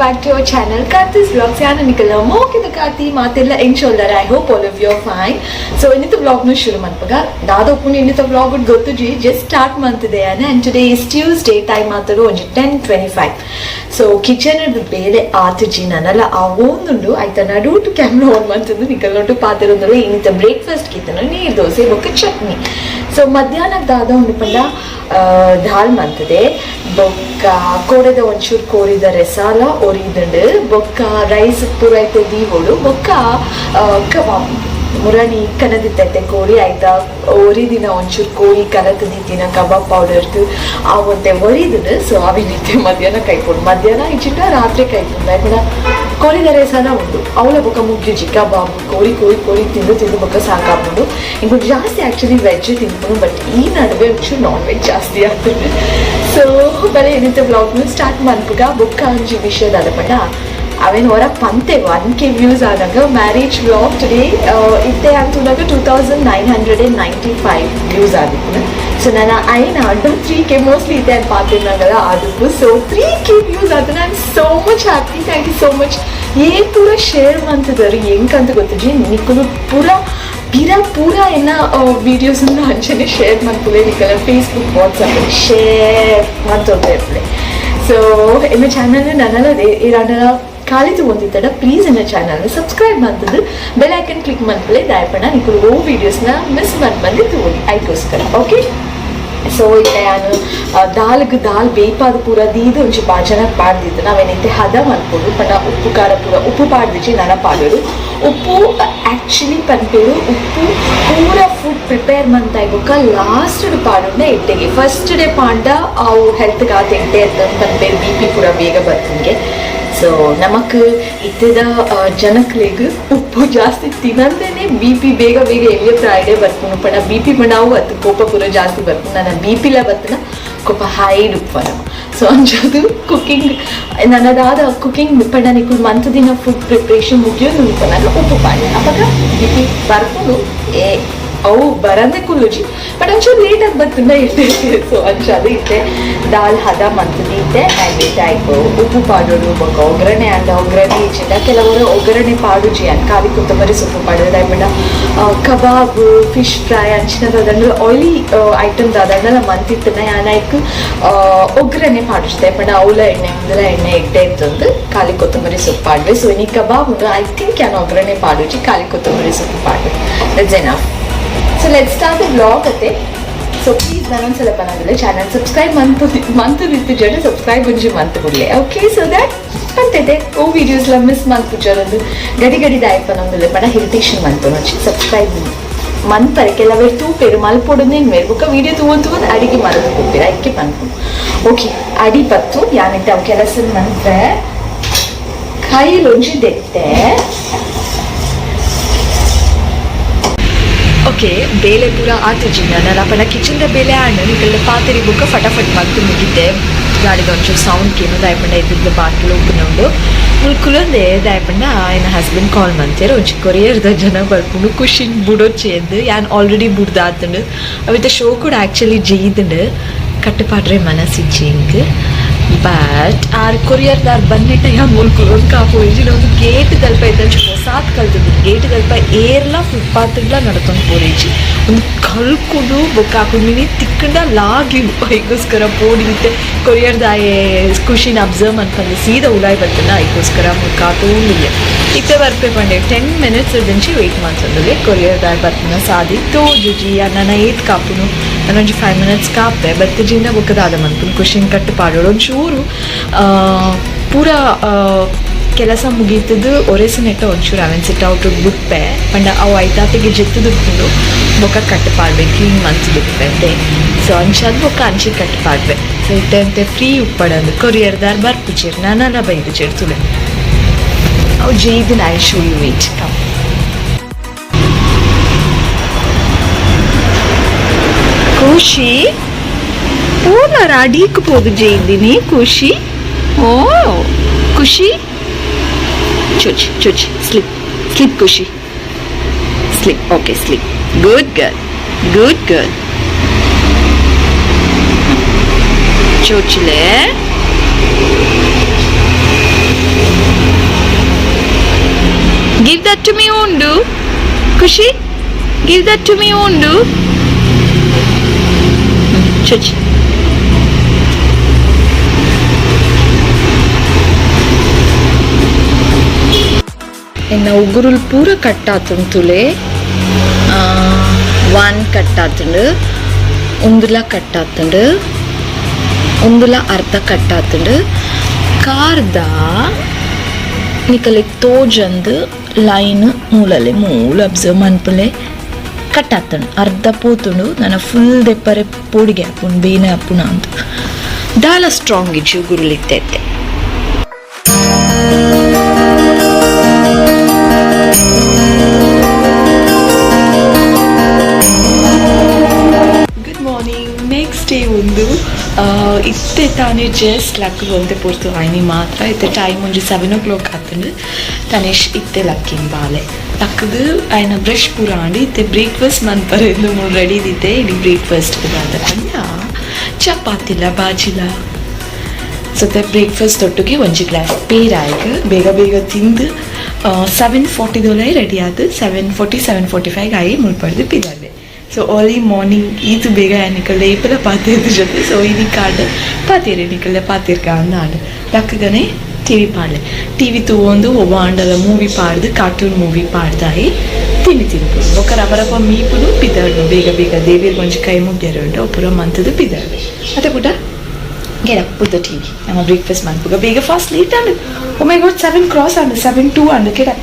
Back to our channel Karthi's vlogs. ಯಾನ ನಿಕಲ ಮೋಕಿದ ಕಾರ್ತಿ. ಮಾತೆಲ್ಲ ಎಂಚೋಲ್ಲರ? I hope all of you fine. So ಇನ್ನಿತ ವ್ಲಾಗ್ ನು ಶುರು ಮನ್ಪಗ ದಾದೊಪ್ಪುನು ಇನ್ನಿತ ವ್ಲಾಗ್ ಗೊತ್ತುಜಿ, ಜಸ್ಟ್ ಸ್ಟಾರ್ಟ್ ಮಂತಿದೆ ಯಾನ. And today is Tuesday, time ಮಾತರು ಒಂಜಿ 10:25. ಸೊ ಕಿಚನ್ ಬೇಲೆ ಆತುಜಿ, ನನಲ ಆ ಒಂದುಂಡು. ಐತ ನಡುಟು ಕ್ಯಾಮ್ರಾ ಆನ್ ಮಂತಂದು ನಿಕಲ್ ಪಾತಿರೊಂದುಲ್ಲ. ಇನ್ನಿತ ಬ್ರೇಕ್ಫಾಸ್ಟ್ ಕಿತ್ತನು ನೀರ್ ದೋಸೆ ಬೊಕ್ಕ ಚಟ್ನಿ. ಸೊ ಮಧ್ಯಾಹ್ನ ದಾದ ಉಂಡು ಪಂಡ ದಾಲ್ ಮಂತದೆ, ಬೊಕ್ಕ ಕೋಡೆದ ಒಂಚೂರು ಕೋರಿದ ರೆಸಾಲ ಒರಿದುಂಡು, ಬೊಕ್ಕ ರೈಸ್ ಪೂರ ಐತೆ ದೀವೋಡು, ಬೊಕ್ಕ ಕಬಾಬ್ ಮುರಣಿ ಕನದಿತ್ತೈತೆ ಕೋರಿ ಆಯ್ತಾ ಒರಿದಿನ ಒಂಚೂರು ಕೋರಿ ಕಲತು ದಿತ್ತಿನ ಕಬಾಬ್ ಪೌಡರ್ದು ಆ ಒಂತೆ ಒರಿದುಂಡು. ಸೊ ಅವಿನೈತೆ ಮಧ್ಯಾಹ್ನ ಕೈಪೊಡು, ಮಧ್ಯಾಹ್ನ ಇಚ್ಚಿಂಡ ರಾತ್ರಿ ಕೈಪುಂಡು. ಆಯ್ಪುಂಡ ಕೋರಿದ ರೆಸಾಲ ಉಂಡು ಅವಳ ಬೊಕ್ಕ ಮುಗ್ಯುಜಿ. ಕಬಾಬ್ ಕೋರಿ ಕೋರಿ ಕೋರಿ ತಿಂದು ತಿಂದು ಬೊಕ್ಕ ಸಾಕಾಪುಂಡು. ಇಂಕು ಜಾಸ್ತಿ ಆ್ಯಕ್ಚುಲಿ ವೆಜ್ ತಿನ್ಪುನು, ಬಟ್ ಈ ನಡುವೆ ಒಂಚೂರು ನಾನ್ ವೆಜ್ ಜಾಸ್ತಿ ಆಗ್ತದೆ. ಸೊ ಬರೀ ಏನಿತ್ತು ವ್ಲಾಗ್ನು ಸ್ಟಾರ್ಟ್ ಮನ್ಪುಗ. ಬೊಕ್ಕ ಒಂಜಿ ವಿಷಯದ ಪಂಡ ಅವೇನು ಹೊರ ಪಂತೆ 1K views ಆದಾಗ ಮ್ಯಾರೇಜ್ ವ್ಲಾಗ್ ಟುಡೇ ಇತ್ತೆ ಅಂತುನಾಗ 2995 ವ್ಯೂಸ್ ಆಗಿತ್ತು. ಸೊ ನಾನು ಐನ ಅಡ್ಡ 3K mostly ಇತ್ತೆ ಅಂತ ಪಾತಿನಾಗಲ್ಲ ಅದಕ್ಕೂ. ಸೊ 3K views ಆದ, I am so much happy. Thank you so much. ಏನ್ ಪೂರ ಶೇರ್ ಮಂತಿದ್ದಾರೆ ಹೆಂಗಂತ ಗೊತ್ತಿಜಿ. ನಿಕ್ಕಲು ಪೂರ ಪಿರ ಪೂರ ಏನ ವೀಡಿಯೋಸ್ ಅಂಚನೆ ಶೇರ್ ಮಾಡ್ಕೊಳ್ಳಿ. ನಿಕ್ಕಲ್ಲ ಫೇಸ್ಬುಕ್, ವಾಟ್ಸಪ್ ಶೇರ್ ಮಾಡ್ತೋದ್ರೆ. ಸೊ ಎನ್ನ ಚಾನಲ್ ನನ್ನಲ್ಲ ಏನಾರ ಖಾಲಿ ತಗೊಂಡಿದ್ದಡ, ಪ್ಲೀಸ್ ಎನ್ನ ಚಾನಲ್ ಸಬ್ಸ್ಕ್ರೈಬ್ ಮಾಡ್ತದ್ದು ಬೆಲ್ ಐಕನ್ ಕ್ಲಿಕ್ ಮಾಡ್ಕೊಳ್ಳಿ. ದಾಯಪಣ ನಿಕ್ಕಲು ಓ ವೀಡಿಯೋಸ್ನ ಮಿಸ್ ಮಾಡಿ ಬಂದು ತಗೊಳ್ಳಿ ಐಕೋಸ್ಕರ. ಓಕೆ, ಸೊ ಇತ್ತೆ ಯಾನು ದಾಲ್ಗ್ ದಾಲ್ ಬೇಪಾದ ಪೂರ ದೀದು ಒಂಜಿ ಬಾಜನ ಪಾಡ್ದಿತ್ತು. ನಾವೇನೈತೆ ಹದ ಮನ್ಪೊಡು ಪಂಡ ಉಪ್ಪು ಖಾರ ಪೂರ ಉಪ್ಪು ಪಾಡ್ದಿಜಿ ನನ ಪಾಡೋಡು. ಉಪ್ಪು ಆ್ಯಕ್ಚುಲಿ ಪನ್ಪೇರು, ಉಪ್ಪು ಪೂರ ಫುಡ್ ಪ್ರಿಪೇರ್ ಮಂತಾಯಿ ಬೊಕ್ಕ ಲಾಸ್ಟ್ ಪಾಡುಂಡ ಎಡ್ಡೆಗೆ. ಫಸ್ಟ್ ಡೇ ಪಾಂಡ ಅವು ಹೆಲ್ತ್ಗೆ ಆತ ಎಡ್ಡೆ ಇರ್ತದೆ ಪನ್ಪೇರು, ಬಿಪಿ ಪೂರ ಬೇಗ ಬರ್ತಂಗೆ. ಸೊ ನಮಕ್ ಇತ್ತದ ಜನಕ್ಲೆಗ್ ಉಪ್ಪು ಜಾಸ್ತಿ ತಿನ್ನಂದೇನೆ ಬಿಪಿ ಬೇಗ ಬೇಗ ಎಲ್ಲಿಯ ಪ್ರಾಯಡೆ ಬರ್ಪುಂಡು. ಪಂಡ ಬಿಪಿ ಪಂಡ ಅವು ಅತ್ತು ಕೋಪ ಪೂರ ಜಾಸ್ತಿ ಬರ್ಪುಂಡು. ನನ್ನ ಬಿಪಿಲ ಬರ್ತನ ಕೋಪ ಹೈಡ್ ಉಪ್ಪು. ಸೊ ಅಂಚದು ಕುಕಿಂಗ್ ನನ್ನದಾದ ಕುಕಿಂಗ್ ಪಂಡ ನಿಕುಲು ಮಂತ್ ದಿನ ಫುಡ್ ಪ್ರಿಪ್ರೇಷನ್ ಮುಗಿಯೋದು ಪನ್ನಾಗ ಉಪ್ಪು ಪಾಡಿ ಅವಾಗ ಬಿಪಿ ಬರ್ಪುಂಡು. ಏ ಅವು ಬರಂದೆ ಕುಲ್ಲುಜಿ, ಬಟ್ ಒಂಚೂರು ಲೇಟಾಗಿ ಬರ್ತಂದ ಇರ್ತದೆ. ಸೊ ಅಂಚ ಅದು ಇತ್ತೆ ದಾಲ್ ಹದ ಮಂತದಿ ಇತ್ತೆ. ಆ್ಯಂಡ್ ಇತ್ತೆ ಆಯ್ತು ಉಪ್ಪು ಪಾಡೋಡು ಬೊಕ್ಕ ಒಗ್ಗರಣೆ ಅಂಡ ಒಗ್ಗರಣೆ ಇಚ್ಚಿಂಡ ಕೆಲವರು ಒಗ್ಗರಣೆ ಪಾಡುಜಿ ಅನ್ ಖಾಲಿ ಕೊತ್ತಂಬರಿ ಸೊಪ್ಪು ಪಾಡೋದು. ಆಯ್ಪಂಡ ಕಬಾಬ್, ಫಿಶ್ ಫ್ರೈ ಅಂಚಿನದಂದ್ರೆ ಆಯಿಲಿ ಐಟಮ್ ದಾದಂಡಲ ಮಂತಿತ್ತನ ಯಾನಾಯ್ಕ್ ಒಗ್ಗರಣೆ ಪಾಡುಜಿ. ಆಯ್ಪಂಡ ಅವಲ ಎಣ್ಣೆ ಉಂದಲ ಎಣ್ಣೆ ಎಡ್ಡೆ ಇತ್ತಂದು ಖಾಲಿ ಕೊತ್ತಂಬರಿ ಸೊಪ್ಪು ಪಾಡ್ವೆ. ಸೊ ಇನಿ ಕಬಾಬ್ ಉಂಡು, I think ಯಾನ್ ಒಗ್ಗರಣೆ ಪಾಡುಜಿ, ಖಾಲಿ ಕೊತ್ತಂಬರಿ ಸೊಪ್ಪು ಪಾಡ್ವೆ. That's enough. So let's start the vlog ಅತ್ತೆ. ಸೊ ಪ್ಲೀಸ್ ನಾನೊಂದ್ಸಲ ಪನಾಗಿಲ್ಲ ಚಾನಲ್ ಸಬ್ಸ್ಕ್ರೈಬ್ ಮಂತ್ ಮಂತ್ ಇತ್ತು ಜಡ ಸಬ್ಸ್ಕ್ರೈಬ್ ಒಂಜಿ ಮಂತ್ ಕೊಡ್ಲೆ. ಓಕೆ, ಸೊ that ಅಂತಿದೆ ಓ ವೀಡಿಯೋಸ್ ಲ ಮಿಸ್ ಮಂತ್ ಪುಜಾರೊಂದು ಗಡಿ ಗಡಿ ದಾಯಪ್ಪ ನಮ್ದುಲ್ಲ ಪಣ ಇರಿಟೇಷನ್ ಮಂತ್ ಸಬ್ಸ್ಕ್ರೈಬ್ ಮನ್ಪರೆ. ಕೆಲವರು ತೂಪೇರು ಮಲ್ಪೊಡು ಮೇರ್ ಬೊಕ್ಕ ವೀಡಿಯೋ ತೂವೊಂದು ತೂವೊಂದು ಅಡಿಗೆ ಮರದು ಕೊಪ್ಪೇರು ಐಕೆ ಪನ್ಪು. ಓಕೆ, ಅಡಿ ಪತ್ತು ಯಾನಿತ್ತೆ ಅವು ಕೆಲಸ ಮಂತ್ರೆ ಕೈಲೊಂಜಿ ದೆತ್ತೆ. ಓಕೆ, ಬೇಲೆ ಪೂರ ಆತುಜಿ ನನ್ನ ಪಂಡ ಕಿಚನ್ದ ಬೇಲೆ ಆಂಡ್ ನಿಕಲ್ನ ಪಾತೆರಿ ಬೊಕ್ಕ ಫಟಾಫಟ್ ಮಲ್ತು ಮುಗಿದ್ದೆ. ಗಾಡಿದ ಒಂಚೂರು ಸೌಂಡ್ ಕೇನು ದಾಯಪಂಡ ಇದ್ದಿದ್ದು ಬಾಟ್ಲು ಉಪ್ಪುನುಂಡು. ಮುಲ್ ಕುಲೊಂದೆ ದಾಯಪಂಡ ಎನ್ನ ಹಸ್ಬೆಂಡ್ ಕಾಲ್ ಮಂತೇರು, ಒಂಜಿ ಕೊರಿಯರ್ದ ಜನ ಬರ್ಪುಂಡು, ಖುಷಿನ್ ಬುಡೊಚ್ಚಿ ಎಂದು. ಯಾನ್ ಆಲ್ರೆಡಿ ಬುಡ್ದಾತುಂಡು. ಅವಿತ ಶೋ ಕೂಡ ಆ್ಯಕ್ಚುಲಿ ಜೈದುಂಡು, ಕಟ್ಟುಪಾಡ್ರೆ ಮನಸ್ಸಿಜ್ಜಿ ಇಂಕ್. ಬಟ್ ಆರ್ ಕೊರಿಯರ್ದಾರ್ ಬನ್ನಿಟ್ಟ ಯಾನ್ ಮುಲ್ ಕುಲೊಂದು ಕಾಪು ಒಂದು ಗೇಟ್ ತಲ್ಪ ಇದ್ದಂಚ ಹೊಸಾತ್ ಕಲ್ತದ್ದು. ಗೇಟ್ ತಲ್ಪ ಏರ್ಲ ಫುಟ್ಪಾತ್ಗ್ಲ ನಡತೊಂದು ಪೋರೇಜಿ ಒಂದು ಕಲ್ಕುಡು ಬೊಕ್ಕ ಅಕುಲು ಮಿನಿ ತಿಕ್ಕಂಡ ಲಾಗ್ಲಿ. ಐಗೋಸ್ಕರ ಪೋಡಿತ್ತೆ ಕೊರಿಯರ್ದಾಯೆ ಖುಷಿನ ಅಬ್ಸರ್ವ್ ಮನ್ಪಂದೆ ಸೀದಾ ಉಲಾಯ್ ಬರ್ತನ. ಐಗೋಸ್ಕರ ಕಾತೂಂದಿಲ್ಲ ಇತ್ತೆ ಬರ್ಪೆ ಪಂಡೆ 10 ಮಿನಿಟ್ಸ್ ದಿಂಚಿ ವೆಯ್ಟ್ ಮಂತೊಂದುಲ್ಲೆ. ಕೊರಿಯರ್ದಾಯ್ ಬರ್ತನ ಸಾದಿ ತೋಜುಜಿ. ನನ ಏತ್ ಕಾಪುನು? ನಾನೊಂಜಿ 5 ಮಿನಿಟ್ಸ್ ಕಾಪೆ ಬತ್ತಿಜಿಂದ ಬೊಕ್ಕ ದಾದ ಮನ್ಪುನು? ಖುಷಿನ ಕಟ್ಟು ಪಾಡೋಡು ಒಂಚೂರು ಪೂರ ಕೆಲಸ ಮುಗೀತದ್ದು ಒರೆಸು ನೆಟ್ಟ ಒಂಚೂರು ಅವೆನ್ ಸಿಟ್ ಔಟ್ ಬುಟ್ಪೆ ಪಂಡ ಅವು ಐತಾತಿಗೆ ಜೆತ್ತು ದುಪ್ಪುಂಡು. ಬೊಕ್ಕ ಕಟ್ಟು ಪಾಡ್ವೆ, ಕ್ಲೀನ್ ಮಂತ್ ದುಪ್ಪೆ ಅಂತೆ. ಸೊ ಅಂಚಾದ್ ಬೊಕ್ಕ ಅಂಚಿ ಕಟ್ಟು ಪಾಡ್ವೆ. ಸೊ ಇತ್ತೆ ಅಂತೆ ಫ್ರೀ ಉಪ್ಪಡಂದು ಕೊರಿಯರ್ದಾರ್ ಬರ್ಪುಜೆರ್, ನಾನಲ ಬೈದುಜೆರ್ ತುಲೆ. ಅವು ಜೈದಿನ I show you, wait, come. ಖುಷಿ ಪೂರ್ಣ ಅಡೀಕ್ ಪೋದು ಜೈದಿನಿ. ಖುಷಿ, ಓ ಖುಷಿ, ಚುಚ್ ಚುಚ್, ಸ್ಲಿಪ್ ಸ್ಲಿಪ್, ಖುಷಿ slip. Okay, slip. Good girl, good girl. ಚೋಚ್ಲೆ. Give that to me undu. Khushi, give that to me undu. Chuch. ಎನ್ನ ಉಗುರುಲ್ ಪೂರ ಕಟ್ಟಾತುಂಡು ತುಲೆ ಒನ್ ಕಟ್ಟಾತುಂಡು ಉಂದುಲ ಕಟ್ಟಾತುಂಡು ಉಂದುಲ ಅರ್ಧ ಕಟ್ಟಾತುಂಡು ಕಾರ್ದ ನಿಕಲೆ ತೋಜಂದು ಲೈನ್ ಮೂಲಲೆ ಮೂಲ ಅಬ್ಸರ್ವ್ ಮನ್ಪುಲೆ ಕಟ್ಟಾತುಂಡು ಅರ್ಧ ಪೋತುಂಡು ನನ ಫುಲ್ ದೆಪ್ಪರೆ ಪೋಡಿಗೆ ಆಪುಂಡು ಬೇನೆ ಆಪುಣ ಅಂತ ದಾಲ ಸ್ಟ್ರಾಂಗ್ ಇಜ್ಜಿ ಉಗುರುಲ್ ಇತ್ತೆ. Good morning. Next day ಒಂದು ಇತ್ತೆ ತಾನೇ ಜಸ್ಟ್ ಲಕ್ ಒಂತೆ ಪೊರ್ತು ಆಯ್ನಿ ಮಾತ್ರ ಇತ್ತೆ ಟೈಮ್ ಒಂಜಿ 7 o'clock ಆತುಂಡು. ತನೇಶ್ ಇತ್ತೆ ಲಕ್ಕಿನ್ ಬಾಲೆ ಲಕ್ಕದು ಆಯ್ನ ಬ್ರಷ್ ಪೂರ ಆಂಡ್ ಇತ್ತೆ ಬ್ರೇಕ್ಫಾಸ್ಟ್ ಮನ್ಪರೆ ಮೂಲು ರೆಡಿ ದಿತ್ತೆ. ಇಡೀ ಬ್ರೇಕ್ಫಾಸ್ಟ್ ದಾದ ಪಂಡ ಚಪಾತಿಲ ಬಾಜಿಲ. ಸತ್ತೆ ಬ್ರೇಕ್ಫಾಸ್ಟ್ ಒಟ್ಟಿಗೆ ಒಂಜಿ ಗ್ಲಾಸ್ ಪೇರಾಯ್ಗ್ ಬೇಗ ಬೇಗ ತಿಂದು 7:40 ದೊಲೈ ರೆಡಿ ಆದ್ 7:40 7:45 ಆಯಿ ಮುಲ್ಪಡ್ದು ಪಿದಾರ್ದೆ. So early morning ಈತು ಬೇಗ ನಿಕಲ್ದ ಏಪಲ ಪಾತೆರ್ದ ಜೊತೆ. ಸೊ ಇನಿ ಕಾರ್ಡ್ ಪಾತೇರೆ ನಿಕಲ್ದ ಪಾತಿರ್ಕ ಅಂದ್ ಲಕ್ಕಗನೆ ಟಿವಿ ಪಾಡ್ಲೆ ಟಿವಿ ತೂವೊಂದು ಒವ್ವ ಆಂಡಲ ಮೂವಿ ಪಾಡ್ದು ಕಾರ್ಟೂನ್ ಮೂವಿ ಪಾಡ್ದಾಯಿ ತಿಂಡಿ ತಿನ್ಪುನು ಬೊಕ್ಕ ರಪ ರಪ ಮೀಪುನು ಪಿದಾಡ್ನು ಬೇಗ ಬೇಗ ದೇವಿರ್ ಒಂಜಿ ಕೈ ಮುಗ್ಯರೆ ಉಂಡು ಪೂರ ಮಂತದು ಪಿದಾಡ್ವೆ ಅತ್ತೆ ಪುಟ. Get up, put the TV. I'm a breakfast man. Bega fast late and oh my god, 7 cross and 7:02 and get up.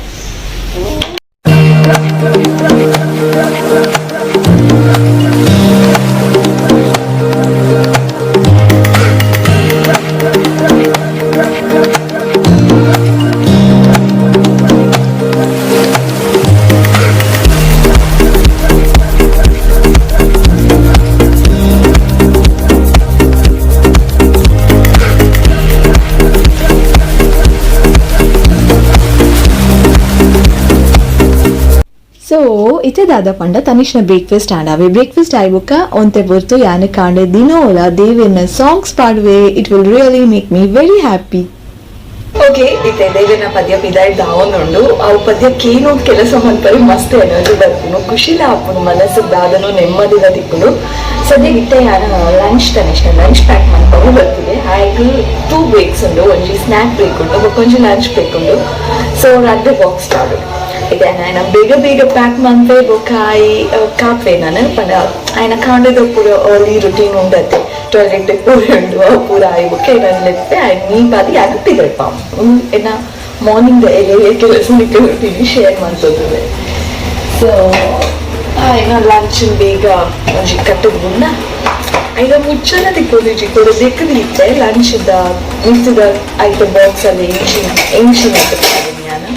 So ಇತ್ತೆ ದಾದ ಪಂಡ ತನಿಷ್ನ ಬ್ರೇಕ್ಫಾಸ್ಟ್ ಆಂಡ್ ಬ್ರೇಕ್ಫಾಸ್ಟ್ ಆಯಿ ಬೊಕ್ಕ ಒಂತೆ ಪೊರ್ತು ಯಾನ್ ಕಾಂಡೆ ದಿನೋಲ ದೇವೆರ್ನ songs ಪಾಡುವೆ. It will really make me very happy. Okay, ಇತ್ತೆ ದೇವೆರ್ನ ಪದ್ಯ ಪಿದಾಯ್ ದಾವೊಂದುಂಡು. ಅವು ಪದ್ಯ ಕೇನು ಕೆಲಸ ಮನ್ಪರೆ ಮಸ್ತ್ ಎನರ್ಜಿ ಬರ್ಪುಂಡು, ಖುಷಿಲ ಆಪುಂಡು, ಮನಸ್ಸು ದಾದನು ನೆಮ್ಮದಿಲ ತಿಕ್ಕುಂಡು. ಸದ್ಯ ಇತ್ತೆ ಯಾನ್ ಲಂಚ್ ತನಿಷ್ನ ಲಂಚ್ ಪ್ಯಾಕ್ ಮನ್ಪವು ಬರ್ತಿದೆ. ಆಯ್ಗ್ 2 ಬ್ರೇಕ್ಸ್ ಉಂಡು, ಒಂಜಿ ಸ್ನ್ಯಾಕ್ ಬ್ರೇಕ್ ಉಂಡು ಬೊಕ್ಕ ಒಂಜಿ ಲಂಚ್ ಬ್ರೇಕ್ ಉಂಡು. ಸೊ ರಡ್ಡ್ ಬಾಕ್ಸ್ ಪಾಡು ಇದೆ. ఆయన ಬೇಗ ಬೇಗ ಪ್ಯಾಕ್ ಮನ್ಪೆ ಬೊಕ್ಕ ಆಯಿ ಕಾಪೆ ನಾನು ಪಂಡ ಆಯ್ನ ಕಾಂಡದ ಪೂರ ಅರ್ಲಿ ರುಟೀನ್ ಉಂಡತ್ತೆ ಟಾಯ್ಲೆಟ್ ಪೂರ ಉಂಡು ಅವು ಪೂರ ಆಯಿ ಬೊಕ್ಕ ಏನ ಲೆಪ್ಪೆ ಆಯ್ನ ನೀ ಪಾದಿ ಯಾನ್ ಪಿದಳ್ಪ ಏನ ಮಾರ್ನಿಂಗ್ ಎಲೆ ಕೆಲಸ ರುಟೀನ್ ಶೇರ್ ಮನ್ಪುವೆ. ಸೊ ಆಯ್ನ ಲಂಚ್ ಬೇಗ ಒಂಜಿ ಕಟ್ಟುದು ಬುನ್ನ ಐಗ ಮುಚ್ಚಲ ತಿಕ್ಕೊಂದಿಜ್ಜಿ ಕೊಡು ದೆಕ್ಕುದು ಇತ್ತೆ ಲಂಚ್ ದ ಮಿತ್ತದ ಐತ ಬಾಕ್ಸ್ ಅಲ್ಲಿ ಎಂಚಿನ ಎಂಚಿನ ಯಾನ್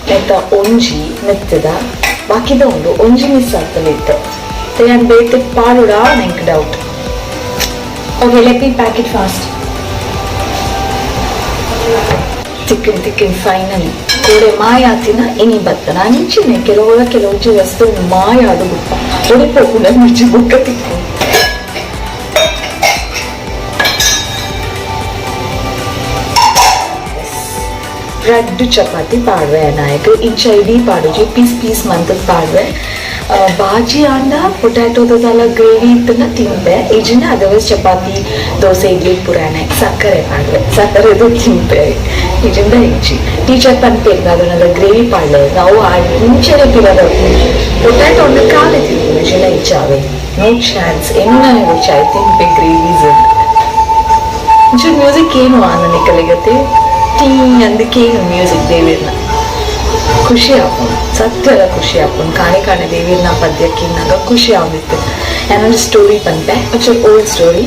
ನೆತ್ತ ಒಂಜಿ ಮೆತ್ತದ ಬಾಕಿದ ಉಂಡು ಒಂಜಿ ಮಿಸ್ ಆಗ್ತದೆ ಇತ್ತೆ ಯಾನ್ ಬೇತೆ ಪಾಡುಡಾ ನೆಂಕ್ doubt. Okay, let me pack it fast. ತಿಕ್ಕನ್ ತಿಕ್ಕನ್ finally ಕೋಡೆ ಮಾಯಾತಿನ ಇನಿ ಬತ್ತನ ಅಂಚಿನೆ ಕೆಲವು ಕೆಲವು ವಸ್ತು ಮಾಯ ಅದು ಗುಪ್ಪ ಒಡೆ ಪೋಪುನ ಮಿರ್ಚಿ ಬುಕ್ಕ ತಿಕ್ಕು. ರಡ್ಡು ಚಪಾತಿ ಪಾಡುವೆ ನಾಯಕ್ ಇಂಚ ಇಡೀ ಪಾಡುಜಿ ಪೀಸ್ ಪೀಸ್ ಮಂತದ್ ಪಾಡುವೆ. ಬಾಜಿ ಆಂಡ ಪೊಟ್ಯಾಟೋದಲ್ಲ ಗ್ರೇವಿ ಇತ್ತನ್ನ ತಿಂಪೆ ಇಜಿನ ಅದರ್ವೈಸ್ ಚಪಾತಿ ದೋಸೆ ಇಡ್ಲಿ ಪೂರ ನಾಯಕ್ ಸಕ್ಕರೆ ಪಾಡುವೆ ಸಕ್ಕರೆದು ತಿಂಪೆ ಇಜಿಂದ ಇಂಚಿ ಟೀಚರ್ ಪನ್ಪೇರ್ ಅದನ್ನೆಲ್ಲ ಗ್ರೇವಿ ಪಾಡ್ಲೆ ನಾವು ಆ ಇಂಚನೆ ಪಿರದ ಪೊಟ್ಯಾಟೊ ಒಂದು ಕಾಲೆ ತಿಂಪು ಇಜಿನ ಇಚ್ಚಾವೆ ನೋ ಚಾನ್ಸ್ ಎನ್ನ ಚಾಯ್ ತಿಂಪೆ ಗ್ರೇವೀಸ್ ಒಂಚೂರು ಮ್ಯೂಸಿಕ್ ಏನು ಆನಂದ ಕಲಿಗತ್ತೆ ಟೀ ಅಂದಕ್ಕೆ ಮ್ಯೂಸಿಕ್ ದೇವಿರ್ನ ಖುಷಿ ಆಪುಂಡು ಸತ್ಯದ ಖುಷಿ ಆಪುಂಡು ಕಾಣೆ ಕಾಣೆ ದೇವಿರ್ನ ಪದ್ಯಕ್ಕಿನ್ನಾಗ ಖುಷಿ ಆವಿತ್ತು. ಯಾನೊಂದು ಸ್ಟೋರಿ ಪನ್ಪೆ ಒಂಚೂರು ಓಲ್ಡ್ ಸ್ಟೋರಿ.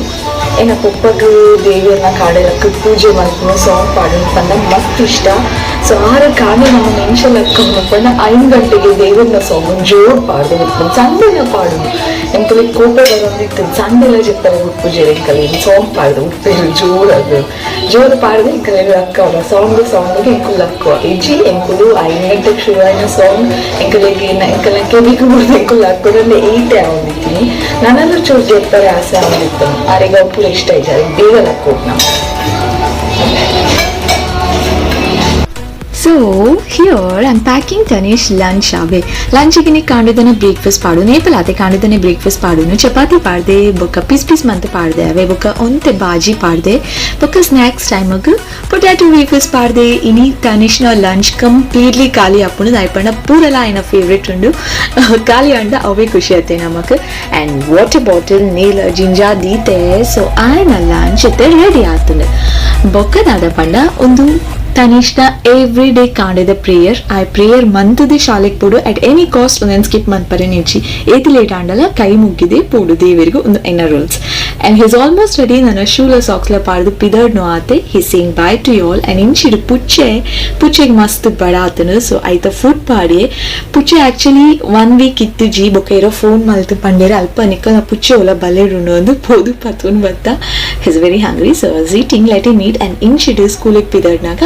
ಏನ ಪೊಪ್ಪಗ್ ದೇವಿರ್ನ ಕಾಡೆಲಕ್ಕ ಪೂಜೆ ಮಲ್ಪುನು ಸಾಂಗ್ ಪಾಡುನು ಪಂಡ ಮಸ್ತ್ ಇಷ್ಟ. ಸೊ ಆರು ಕಾಣೆ ನಮ್ಮ ನೆಂಚಲಕ್ಕ ಪಂಡ 5 ಗಂಟೆಗೆ ದೇವಿರ್ನ ಸಾಂಗ್ ಜೋರ್ ಪಾಡ್ದು ಬಿಟ್ಕೊಂಡು ಸಂಡೆನ ಪಾಡುನು ಎಂಕಲೆ ಕೋಪ ಬರೋದಿತ್ತು ಸಂಡೆಲ ಜೆಪ್ಪರೆ ಪೂಜೆ ಎಂಕಲೆ ಸಾಂಗ್ ಪಾಡ್ದು ಉಪ್ಪೇರು ಜೋರದು ಜೋರು ಪಾಡ್ದು ಎಂಕಲೆ ಲಕ್ಕವ ಸಾಂಗ್ ಸಾಂಗ್ಗೆ ಎಂಕುಲು ಲಕ್ಕುವ ಇಜ್ಜಿ ಎಂಕುಲು 5 ಗಂಟೆಗೆ ಶುರು ಆಯಿನ ಸಾಂಗ್ ಎಂಕಲೆಗೆ ಎಂಕಲೆ ಕೆಬಿಗೆ ಬಿಡ್ದು ಎಂಕುಲು ಲಕ್ಕೋಡಲ್ಲೇ ಈಟೆ ಆವೊಂದಿತ್ತೀನಿ ನಾನಂದ್ರೆ ಚೂರು ಜೆಪ್ಪರೆ ಆಸೆ ಆವೊಂದಿತ್ತು ಆರೆಗ್ ಅವು ಪೂರ ಇಷ್ಟ ಇಜ್ಜಿ ಅರೆಗ್ ಬೇಗ ಲಕ್ಕೋಡು ನಾವು. So here I'm packing Tanish lunch Abe. ಲಂಚಿಗೆ ನೀ ಕಾಂಡಿದನೆ ಬ್ರೇಕ್ಫಾಸ್ಟ್ ಪಾಡು, ನೇಪಲಾತೆ ಕಾಂಡಿದನೆ ಬ್ರೇಕ್ಫಾಸ್ಟ್ ಪಾಡುನು. ಚಪಾತಿ ಪಾಡ್ದೆ, ಬೊಕ್ಕ ಪೀಸ್ ಪೀಸ್ ಮಂತ್ ಪಾಡ್ದೆ ಅವೇ, ಬೊಕ್ಕ ಒಂತೆ ಬಾಜಿ ಪಾಡ್ದೆ, ಬೊಕ್ಕ ಸ್ನ್ಯಾಕ್ಸ್ ಟೈಮಗ್ ಪೊಟ್ಯಾಟೊ ವೇಫರ್ಸ್ ಪಾಡ್ದೆ. ಇನಿ ತನಿಷ್ನ ಲಂಚ್ ಕಂಪ್ಲೀಟ್ಲಿ ಖಾಲಿ ಆಪುಂಡು. ದಾಯೆಪಂಡ ಪೂರಲ ಆಯ್ನ ಫೇವ್ರೆಟ್ ಉಂಡು. ಖಾಲಿ ಅಂಡ ಅವೇ ಖುಷಿ ಆತೆ ನಮಕ್. ಆ್ಯಂಡ್ ವಾಟರ್ ಬಾಟಲ್ ನೀಲ ಜಿಂಜಾ ದೀತೆ. ಸೊ ಆಯ್ನ ಲಂಚ್ ಇತ್ತೆ ರೆಡಿ ಆತುಂಡು. ಬೊಕ್ಕ ದಾದ ಪಂಡ, ಒಂದು ತನಿಷ್ನ ಎವ್ರಿ ಡೇ ಕಾಂಡೆದ ಪ್ರೇಯರ್. ಆ ಪ್ರೇಯರ್ ಮಂತದೆ ಶಾಲೆಗೆ ಪೋಡು. ಅಟ್ ಎನಿ ಕಾಸ್ಟ್ ಒಂದೊಂದು ಸ್ಕಿಪ್ ಮನ್ಪರೆ ನಿಚ್ಚಿ. ಏತ್ ಲೇಟ್ ಆಂಡಲ ಕೈ ಮುಗ್ಗಿದೆ ಪೋಡು ದೇವರಿಗೂ. ಒಂದು ಎನ್ನ rules. And he's almost ready. ನನ್ನ ಶೂಲ ಸಾಕ್ಸ್ಲ ಪಾಡ್ದು ಪಿದರ್ಡ್ನು ಆತೆ. He saying bye to all. And ಇಂಚಿಡು ಪುಚ್ಚೆ, ಪುಚ್ಚೆಗೆ ಮಸ್ತ್ ಬಡ ಆತನು. ಸೊ ಐತ ಫುಡ್ ಪಾಡಿಯೆ. ಪುಚ್ಚೆ ಆಕ್ಚುಲಿ ಒನ್ ವೀಕ್ ಇತ್ತು ಜಿ. ಬೊಕ್ಕ ಏರೋ ಫೋನ್ ಮಲ್ತು ಪಂಡೇರೆ ಅಲ್ಪ ನಿಕ್ಕ ಪುಚ್ಚೆ ಒಲ ಬಲ್ಲೆಡುಂಡು ಅಂದು ಪೋದು ಪತ್ತೊಂದು ಬತ್ತ. He's very hungry, so was eating. Let him eat. And ಇಂಚಿಡು ಸ್ಕೂಲಿಗೆ ಪಿದರ್ಡ್ನಾಗ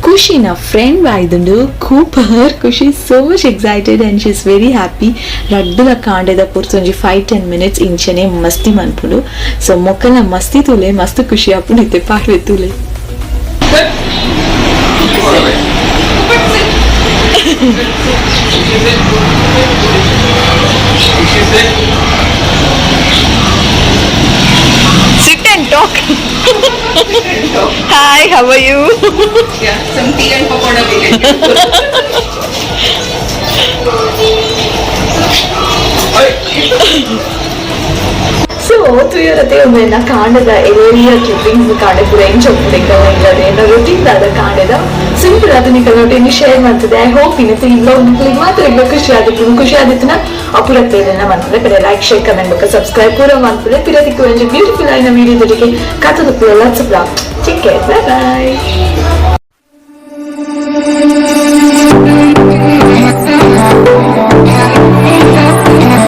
ಖುಷಿನ friend ಬಾಯ್ದುಂಡು, Cooper. Khushi so much excited and she is very happy. ರಡ್ಡುಲ ಕಾಂಡೆದ ಪೊರ್ತು ಒಂಜಿ 5-10 ಮಿನಿಟ್ಸ್ ಇಂಚನೆ ಮಸ್ತಿ ಮನ್ಪುಂಡು. ಸೊ ಮೊಕ್ಕಲ ಮಸ್ತಿ ತೂಲೆ, ಮಸ್ತ್ ಖುಷಿ ಆಪುಂಡು. ಇತ್ತೆ ಪಾಡ್ವೆ ತೂಲೆ. Cooper, sit. Sit. Sit. Sit. Sit and talk. Hi, how are you? Yeah, some tea and pakoda we can get. So ತೂಯರತೆ ಒಮ್ಮೆ ಕಾಂಡದ ಏರಿಯಾ ಕ್ಲಿಪ್ಪಿಂಗ್ಸ್, ಕಾಂಡೆ ಪೂರ ಎಂಚ ಉಪ್ಪುಂಡು ಇಲ್ಲದೆ ಎನ್ನ ರೊಟೀನ್ ದಾದ ಕಾಂಡೆದ ಸಿಂಪಲ್ ಅದು ನಿಕಲ್ನ ಶೇರ್ ಮಾಡ್ತದೆ. I hope ಇನ್ನತ್ತೆ ಈ ವ್ಲಾಗ್ ನಿಕಲಿಗೆ ಮಾತ್ರ ಇಲ್ಲ ಖುಷಿ ಆದಿತ್ತು. ಖುಷಿ ಆದಿತ್ತುನ ಅಪುರತ್ತೆ ಮನ್ಪುಲೆ ಕಡೆ ಲೈಕ್, ಶೇರ್, ಕಮೆಂಟ್ ಬೊಕ್ಕ ಸಬ್ಸ್ಕ್ರೈಬ್ ಪೂರ ಮನ್ಪುಲೆ. ಪಿರದಿಕ್ಕು ಒಂಜಿ ಬ್ಯೂಟಿಫುಲ್ ಆಯಿನ video ದೊಟ್ಟಿಗೆ ಕಾತುದು. Lots of love, take care, bye bye.